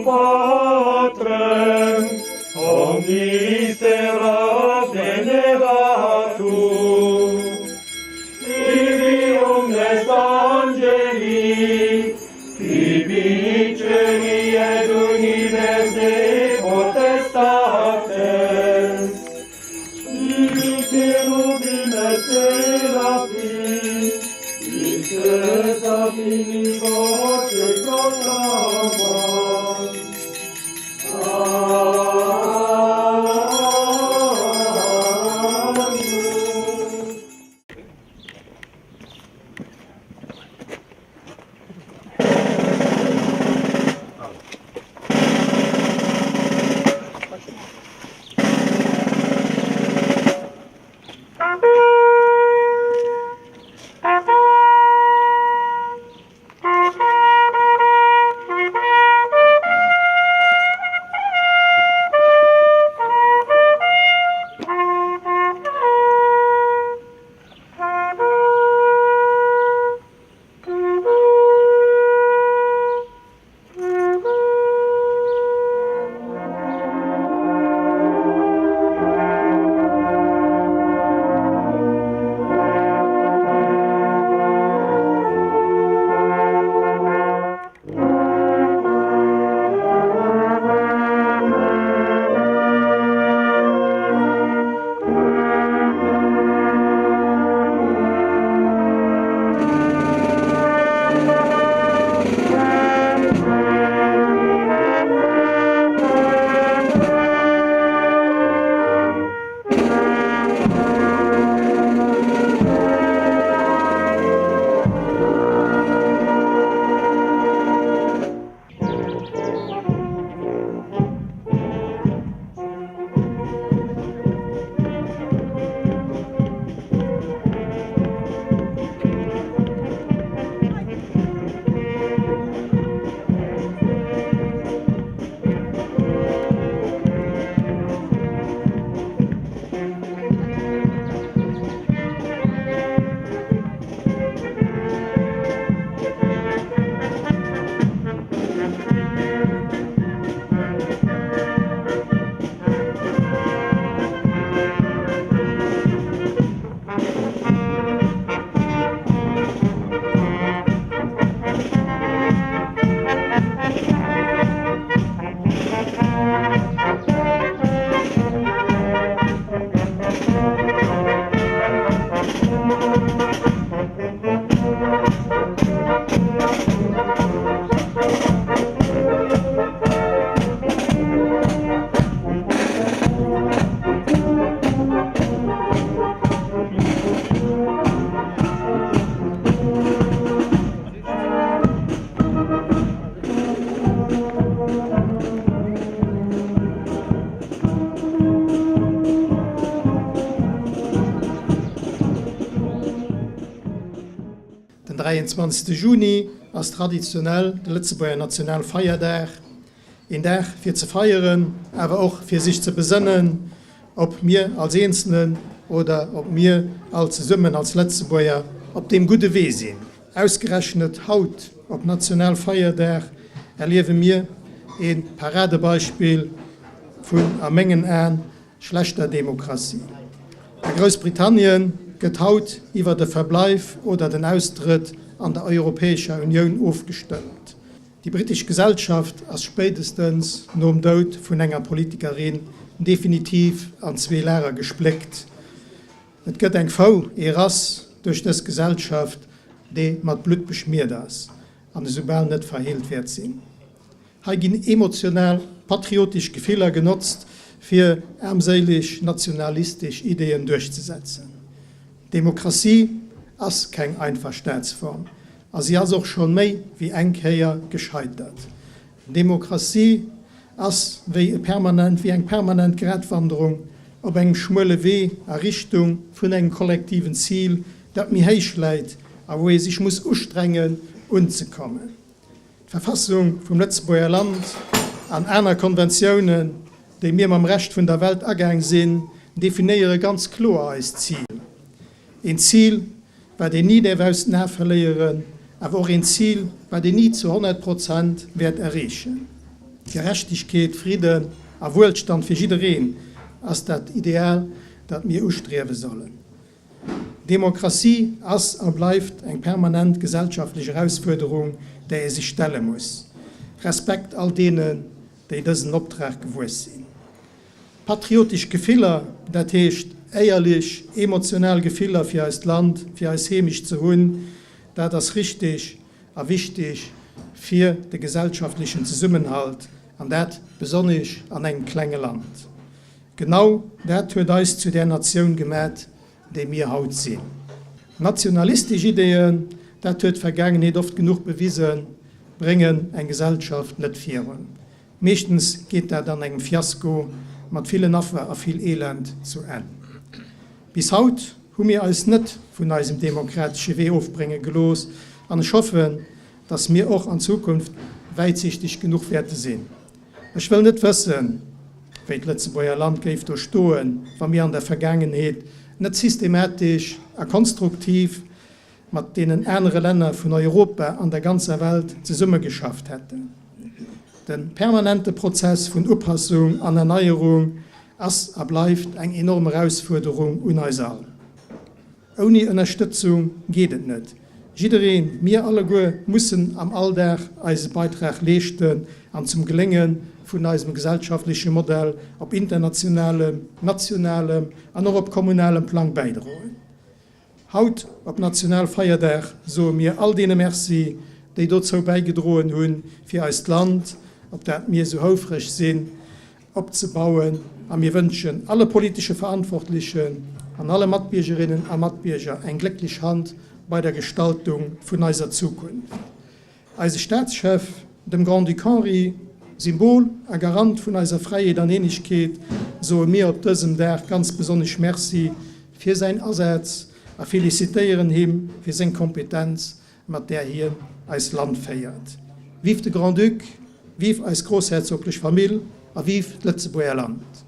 Patrem omnis terra veneratur. Ibi omnes angeli, tibi celi et universi potestates. Ibi cherubim et seraphim, discesa fini voce proclamant. Agnus. Den 23 Juni ass traditionell de Lëtzebuerger Nationalfeierdag. Een Dag fir ze feieren, awer och fir sech ze besënnen, ob mir als Eenzelnen oder ob mir all zesummen als Lëtzebuerger op deem gudde Wee sinn. Ausgerechnet haut op Nationalfeierdag erliewe mir ee Paradebeispill vun, a mengen Aen, schlechter Demokratie. A Groussbritannien gëtt haut iwwer de Verbleif oder den Austrëtt an der Europäescher Unioun ofgestëmmt. Déi brittesch Gesellschaft ass spéidestens nom Doud vun enger Politikerin definitiv an zwee Lager gespléckt. Et gëtt eng Fou, ee Rass duerch dës Gesellschaft, dee mat Blutt beschmiert ass an esoubal net verheelt wäert sinn. Hei ginn emotional patriotesch Gefiller genotzt, fir aarmséileg nationalistesch Ideeën duerchzesetzen. Demokratie ass keng einfach Staatsform a si ass och scho méi wéi eng Kéier gescheitert. Demokratie ass wéi e permanent, wéi eng permanent Gratwanderung op engem schmuele Wee a Richtung vun engem kollektiven Zil, dat méi héich läit a wou ee sech muss ustrengen unzekommen. D'Verfassung vum Lëtzebuerger Land an aner Konventiounen, déi mir mam Rescht vun der Welt agaang sinn, definéiere ganz kloer eist Zil. Een Zil, wat een ni däerf aus den Ae verléieren, awer och een Zil, wat een ni zu 100 Prozent wäert erreechen. Gerechtegkeet, Fridden a Wuelstand fir jiddereen ass dat Ideal, dat mir ustriewe sollen. Demokratie ass a bleift eng permanent gesellschaftlech Erausfuerderung, där ee sech stelle muss. Respekt all deenen, déi dësen Optrag gewuess sinn. Patriotesch Gefiller, dat heescht éierlech, emotional Gefiller fir eist Land, fir eis Heemecht ze hunn, dat ass richtig a wichtig fir de gesellschaftlechen Zesummenhalt, an dat besonnesch an engem klenge Land. Genau dat huet eis zu där Natioun gemat, déi mir haut sinn. Nationalistesch Ideeën, dat huet d'Vergaangenheet oft genuch bewisen, bréngen eng Gesellschaft net virun. Meeschtens geet dat an engem Fiasko mat villen Affer a vill Elend zu Enn. Bis haut hu mir eis net vun eisem demokratesche Wee ofbrénge gelooss an ech hoffen, dass mir och an Zukunft wäitsichteg genuch wäerte sinn. Ech wëll net wëssen, wéi d'Lëtzebuerger Land géif do stoen, wa mir an der Vergaangenheet net systematesch a konstruktiv mat deenen anere Länner vun Europa an der ganzer Welt zesummegeschafft hätten. De permanente Prozess vun Upassung an Erneierung ass a bleift eng enorm Erausfuerderung un eis all. Ouni Ënnerstëtzung geet et net. Jiddereen, mir alleguer mussen am Alldag eise Beitrag leeschten an zum Gelénge vun eisem gesellschaftleche Modell op internationalem, nationalem an och op kommunalem Plang bäidroen. Haut op Nationalfeierdag soe mir all deene Merci, déi dozou bäigedroen hunn, fir eist Land, op dat mir esou houfreg sinn, opzebauen a mir wënschen alle politesche Verantwortlechen an alle Matbiergerinnen a Matbierger eng glécklech Hand bei der Gestaltung vun eiser Zukunft. Eise Staatschef, dem Grand-Duc Henri, Symbol a Garant vun eiser Fräiheet an Eenegkeet, soe mir op dësem Dag ganz besonnesch Merci fir säin Asaz a felicitéieren him fir seng Kompetenz mat där hien eist Land féiert. Vive de Grand-Duc, vive eis grossherzoglech Famill a vive d'Lëtzebuerger Land!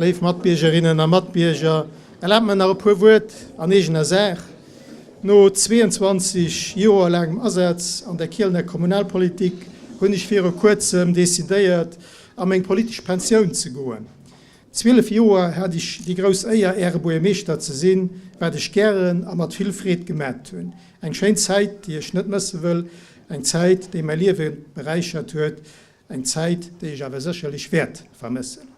Léif Matbiergerinnen a Matbierger, erlaabt mer nach e puer Wuert an eegener Saach. No 22 Joer laangem Asaz an der Kielener Kommunalpolitik hunn ech viru kuerzem decidéiert, a meng politesch Pensioun ze goen. 12 Joer hat ech déi grouss Éier, Äre Buergermeeschter ze sinn, wat ech gären a mat vill Freed gemat hunn. Eng schéin Zäit, déi ech net mësse wëll, eng Zäit, déi mäi Liewe beräichert huet, eng Zäit, déi ech awer sécherlech wäert vermëssen.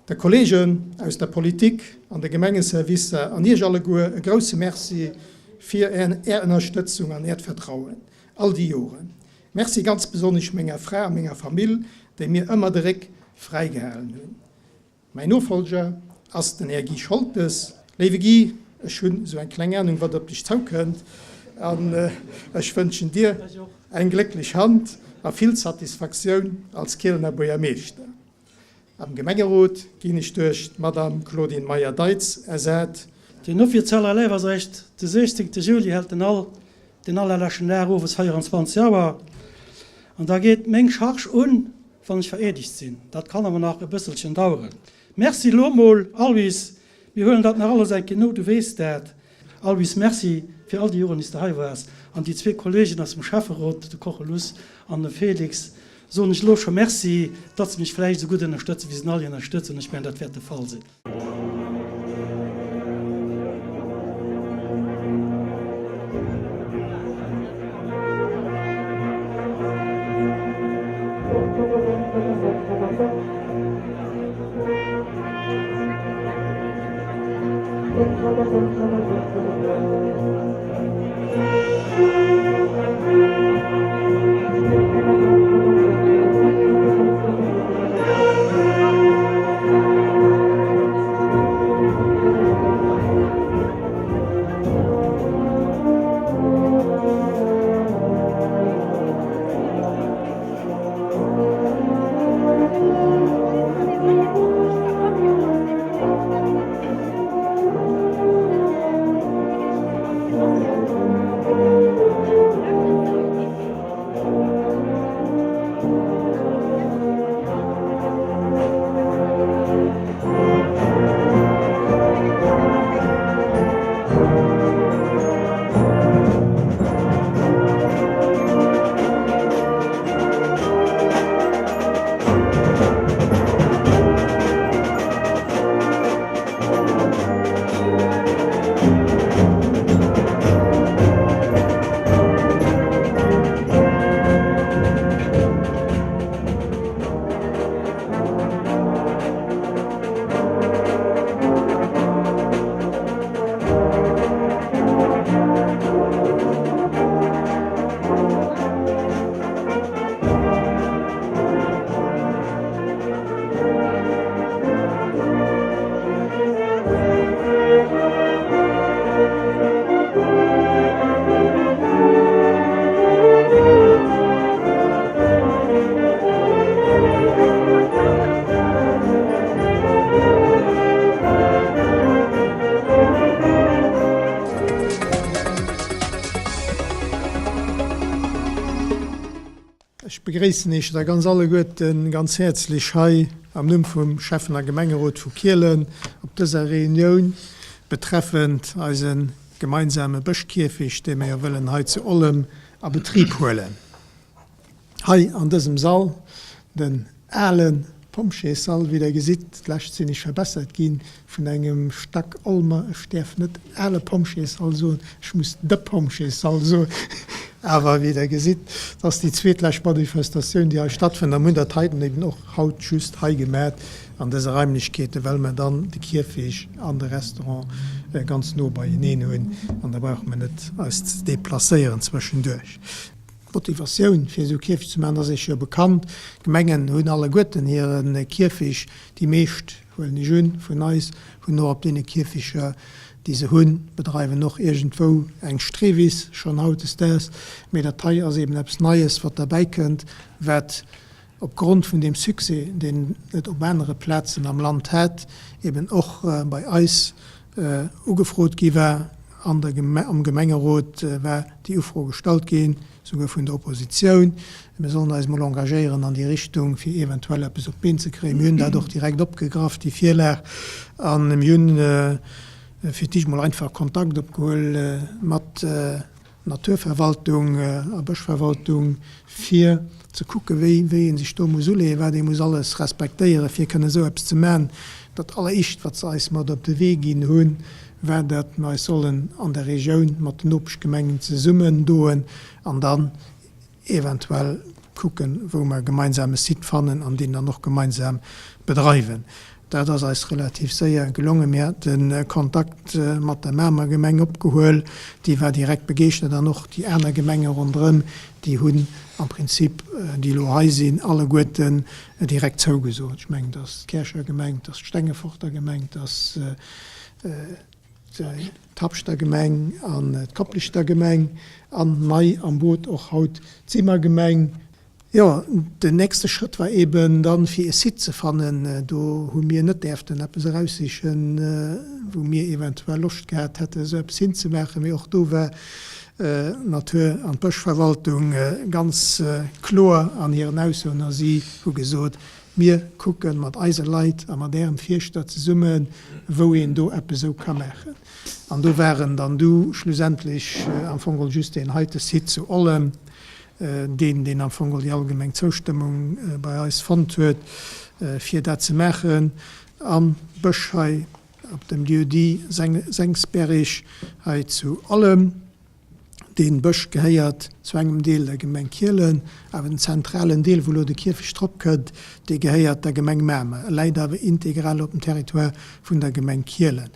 De Kolleegen aus der Politik an de Gemengeservicer an Iech alleguer e grousse Merci fir Är Ënnerstëtzung an Äert Vertrauen all déi Joren. Merci ganz besonnesch menger Fra a menger Famill, déi mir ëmmer de Réck fräi gehalen hunn. Mäin Nofolger ass den Här Guy Scholtes. Léiwe Guy, ech hunn esou eng kleng Ahnung, wat op dech zoukënnt an ech wënschen dir eng glécklech Hand a vill Satisfaktioun als Kielener Buergermeeschter. Am Gemengerot ginn ech duerch d'Madame Claudine Meyer-Deitz ersat. Den offizielle Live ass eréischt de 16 Juli, hält den all den allerleschten Dag owes 24 Auer. An da geet meng Charge un, wann ech vereedegt sinn. Dat kann awer nach e bësselchen daueren. Merci lo mol, Aloyse, mir huelen dat nach alles eng Kéier no, du weess dat. Aloyse, Merci fir all déi Joren, déi s de hei waars. An déi zwee Kollegen aus dem Schäfferot, de Koche Luss an de Félix. Soen ech elo scho Merci, datt se mech vläicht esou gutt ënnerstëtzen, wéi se den Alli ënnerstëtzen. Ech mengen, dat wäert de Fall sinn. Ech begréissen Iech da ganz alleguerten ganz häerzlech hei am Numm vum Schäffen a Gemengerot vu Kielen op dëser Reunioun betreffend eise gemeinsame Bëschkierfecht, dee mir jo wëllen hei zu Ollem a Betrib huelen. Hei an dësem Sall, den ale Pompjeessall, wéi der gesitt, d'lescht sinn ech verbessert gi vun engem Stack Olmer, ech däerf net ale Pompjeessall soen, ech muss de Pompjeessall soen, awer wéi der gesitt, et ass déi zweetlescht Manifestatioun, déi hei stattfënnt a mir hunn dat heiten eben och haut just hei gemat an dëse Raimlechkeeten, well mer dann de Kierfecht an de Restaurant ganz no beieneen hunn an da brauche mer net eis ze deplacéieren zwëschenduerch. D'Motivatioun fir esou Kierfecht ze maachen ass Iech jo bekannt. D'Gemengen hunn alleguerten hire Kierfecht. Déi meescht, huelen ech un, vun eis hunn och op deene Kierfecher, déi se hunn, bedreiwen och iergendwou eng Streewiss schonn hautdesdaags. Mee dat hei ass eben eppes Neies, wat derbäi kënnt, wat opgrond vun deem Succès, deen et op anere Plazen am Land hat, eben och bei eis ugefrot gi war. An der am Gemengerot war déi Ufro gestallt ginn, souguer vun der Oppositioun, mir sollen eis mol engagéieren an déi Richtung, fir eventuell eppes op d'Been ze kréien. Mir hunn dat och direkt opgegraff, déi Virlag, a mir hunn fir d'éischt mol einfach Kontakt opgehuel mat Naturverwaltung a Bëschverwaltung, fir ze kucke wéi wéi ee sech do muss uleeën, wat ee muss alles respektéieren, fir kënne esou eppes ze maachen. Dat alleréischt, wat se eis mat op de Wee ginn hunn, war, datt mer eis sollen an der Regioun mat den Nopeschgemengen zesummendoen an dann eventuell kucken, wou mer e gemeinsame Site fannen an deen dann och gemeinsam bedreiwen. Dat ass eis relativ séier gelongen. Mir hate Kontakt mat der Mamer Gemeng opgehuel, déi war direkt begeeschtert an och déi aner Gemenge ronderëm, déi hunn am Prinzip, déi elo hei sinn, alleguerten direkt zougesot. Ech mengen, et ass d'Käercher Gemeng, et ass d'Stengeforter Gemeng, et ass d'Habschter Gemeng an d'Kopleschter Gemeng an nei am Boot och haut d'Simmer Gemeng. Jo, den nächste Schrëtt war eben dann, fir e Site ze fannen. Do hu mir net däerften eppes eraussichen, wou mir eventuell Loscht gehat hätten, esou eppes hinzemaachen. Mee och do war d'Natur an d'Bëschverwaltung ganz kloer an hiren Aussoen a si hu gesot, Mir kucke mat eise Leit a mat Ärem Fierschter zesummen, wou een do eppes esou ka maachen. An do waren dann du schlussendlech am Fong geholl just deen heite Site zu Ollem. Deen, deen am Fong geholl déi allgemeng Zoustëmmung bei eis fonnt huet, fir dat ze maachen am Bësch hei op dem Lieu-dit Sengsberrig hei zu Ollem. Dee Bësch gehéiert zu engem Deel der Gemeng Kielen, awer den zentralen Deel, wou elo de Kierfecht drop kënnt, dee gehéiert der Gemeng Mamer. E läit awer integral op dem Territoire vun der Gemeng Kielen.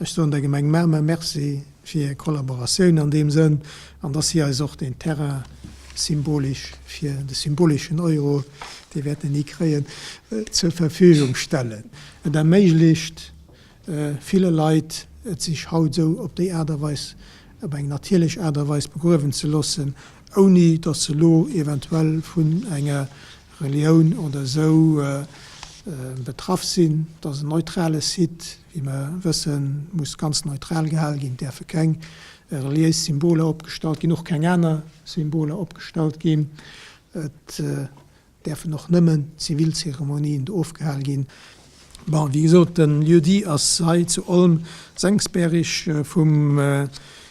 Ech soen der Gemeng Mamer Merci fir hir Kollaboratioun an deem Sënn an dass si eis och deen Terrain symbolesch fir de symboleschen Euro, dee wäerten ni kréien, zur Verfügung stellen. Et erméiglecht ville Leit, et sech haut esou op déi Aart a Weis, op eng natierlech Aart a Weis begruewen ze loossen, ouni dass se elo eventuell vun enger Relioun oder esou betraff sinn. Et ass en neutrale Site, wéi mer wëssen, muss ganz neutral gehal ginn, et däerfe keng reliéis Symboler opgestallt ginn, och keng aner Symboler opgestallt ginn. Et däerfen och nëmmen zivil Zeremonien do ofgehal ginn. Bon, wéi gesot, de Lieu-dit ass hei zu Olm Sengsberg vum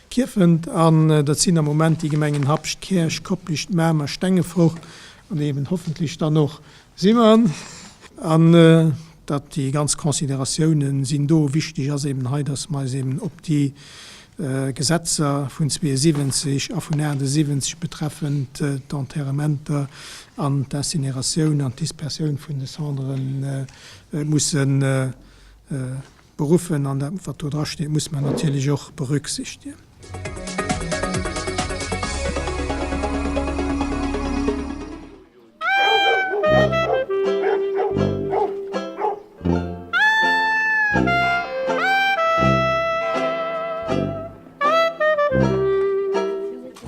Kierfent an dat sinn am Moment déi Gemengen Habscht, Käerch, Koplescht, Mamer, Stengefort an eben hoffentlech dann och Simmern. An datt déi ganz Consideratiounen sinn do. Wichtig ass eben hei, dass mer eis eben op déi Gesetzer vun 72 a vun 78 betreffend d'Enterrementer an d'Incineratioun an d'Dispersioun vun de Cendren musse beruffen. An dat, wat do drasteet, muss mer natierlech och berücksichtigen.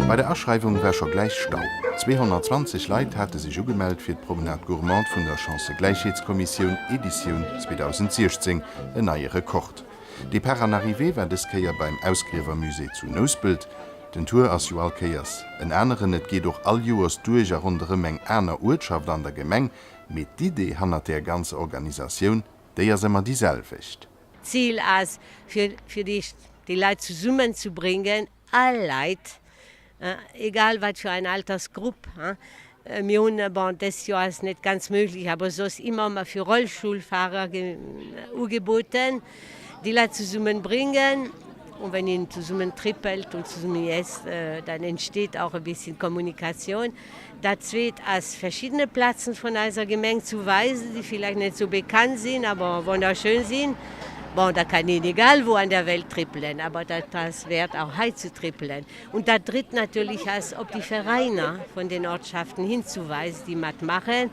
Bei der Aschreiwung war scho gläich Stau. 220 Leit hate sech ugemellt fir d'Promenade gourmande vun der Chancëgläichheetskommissioun, Editioun 2016, en neie Rekord. Depart an Arrivée war dës Kéier beim Ausgriewermusée zu Nouspelt. Den Tour ass jo all Kéiers en aneren, et geet och all Joers duerch a ronderëm eng aner Uertschaft an der Gemeng, mee d'Idee hannert där ganzer Organisatioun, déi ass ëmmer déi selwecht. D'Zil ass, fir fir déi Leit zesummen ze bréngen, all Leit, egal wat fir eng Altersgrupp. Mir hunn, bon, dëst Joer ass net ganz méiglech, awer soss ëmmer mer fir Rollstullfahrer ugeboten, déi Leit zesummen bréngen. Und wenn een zesummen trippelt und zesummen iesst, dann entsteht auch e bisschen Kommunikation. Dat zweet ass verschiddene Plazen vun eiser Gemeng zu weisen, déi vielleicht net sou bekannt sinn, awer wonnerschön sinn. Bon, da kann een egal wou an der Welt trippelen, awer dat ass wäert auch hei zu trippelen. Und dat dritt natürlich ass, op déi Veräiner vun den Ortschaften hinzuweisen, déi matmachen,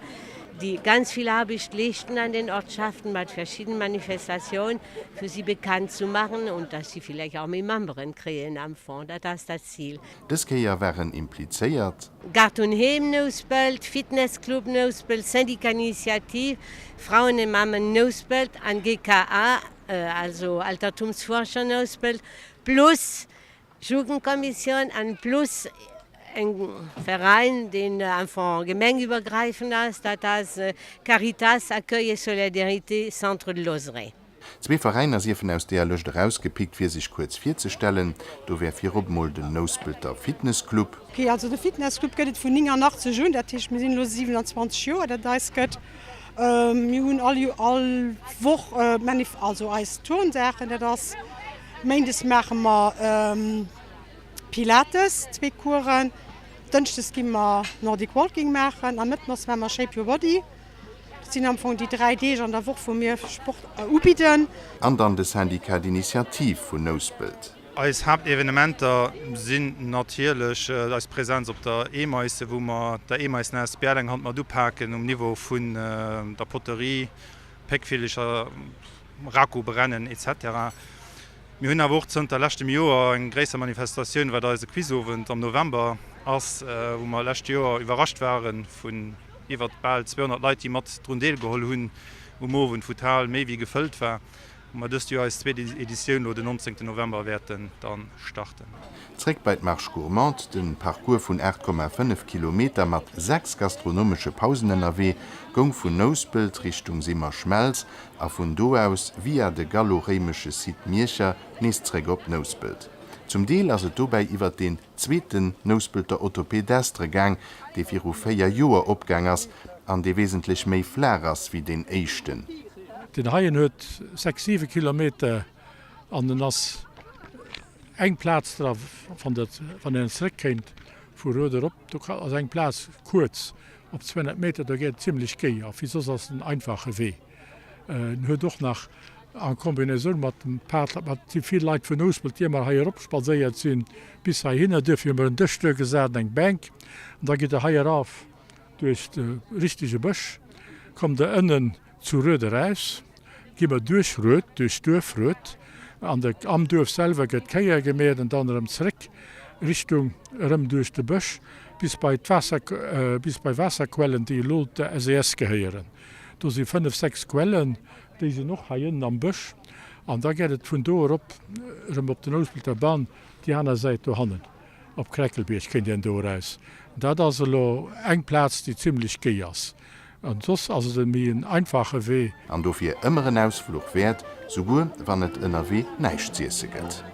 déi ganz vill Aarbecht leeschten an den Ortschaften mat verschiddenen Manifestationen, fir si bekannt zu machen und dass si vielleicht auch méi Memberen kréien am Fond. Dat ass dat Zil. Dës Kéier waren implizéiert. Gaart und Heem Nouspelt, Fitness Club Nouspelt, Syndicat Initiative, Frauen und Mammen Nouspelt an GKA, also Altertumsforscher Nouspelt, plus Jugendkommissioun an plus eng Veräin deen am Fong gemengübergreifend ass, dat ass Caritas Accueil et Solidarité Centre de Lozere. Zwee Veräiner siefen aus deeër Lëscht erausgepickt fir sech kuerz virzestellen. Do wär virop mol den Nouspelter Fitness Club. Ok, also de Fitness Club gëtt et vun 89 un, dat heescht mir sinn elo 27 Joer dat et eis gëtt. Mir hunn all all Woch Manif, also eis Turnsaachen, dat ass Méindes maache mer Pilates, zwee Coursen, Dënschdes gi mer Nordic Walking maachen a Mëttwochs maache mer Shape Your Body. Dat sinn am Fong déi 3 Deeg an der Woch, wou mir Sport ubidden. An dann de Syndicat d'initiative vun Nouspelt. Eis Haaptevenementer sinn natierlech eis Präsenz op der Eemaisse, wou mer der Eemaisse asbl eng Hand mat upaken um Niveau vun der Poterie, Péckvillecher, Raku brennen etc. Mir hunn awer och zënter leschtem Joer eng gréisser Manifestatioun, wat eise Quizowend am November ass, wou mer lescht Joer iwwerrascht ware vun iwwert bal 200 Leit, déi mat drun deelgeholl hunn um Owend, wou d'Hal méi wéi gefëllt war, wou mer dëst Joer eis zweet Editioun elo den 19 November wäerten da starten. Zréck bei d'Marche Gourmande, Den Parcours vun 8,5 Kilometer mat 6 gastronomesche Pausen ënnerwee goung vun Nouspelt Richtung Simmer-Schmelz a vun do aus via de gallo-réimesche Site Miercher nees zréck op Nouspelt. Zum Deel ass et dobäi iwwert deen zweeten Nouspelter Autopédestre gaang, dee viru 4 Joer opgaang ass an dee wesentlech méi flaach ass wéi deen éischten. Deen heien huet 6, 7 Kilometer an en ass eng Plaz dra, wann dat, wann een zeréckkéint vu Rued erop, do ass eng Plaz kuerz op 200 Meter, do geet et zimlech géi a wéi soss ass en einfache Wee. En huet och nach en Combinaison mat dem Pad, mat déi vill Leit vun Nouspelt, déi ëmmer hei erop spadséiert sinn, bis heihinner. Duerfir hu mer en Dësch duergesat an eng Bänk. An da gitt Der hei eraf duerch de richtege Bësch, kommt Der ënnen zu Rued eraus, gi mer duerch Rued, duerch d'Duerf Rued, an de, am Duerf selwer gëtt d'Kéier gemeet an dann erëm zréck Richtung, erëm duerch de Bësch bis bei d'Waasser, bis bei Waasserquellen, déi elo der SES gehéieren. Do si fënnef, sechs Quellen, déi sinn och hei ënnen am Bësch. An da geet et vun do erop erëm op den Nouspelter Bann, déi aner Säit dohannen, op Kreckelbierg kéint een do eraus. Dat ass elo eng Plaz, déi zimlech géi ass. An soss ass et e méi en einfache Wee. An dofir ëmmer en Ausfluch wäert, souguer wann et ënnerwee näischt z'iesse gëtt.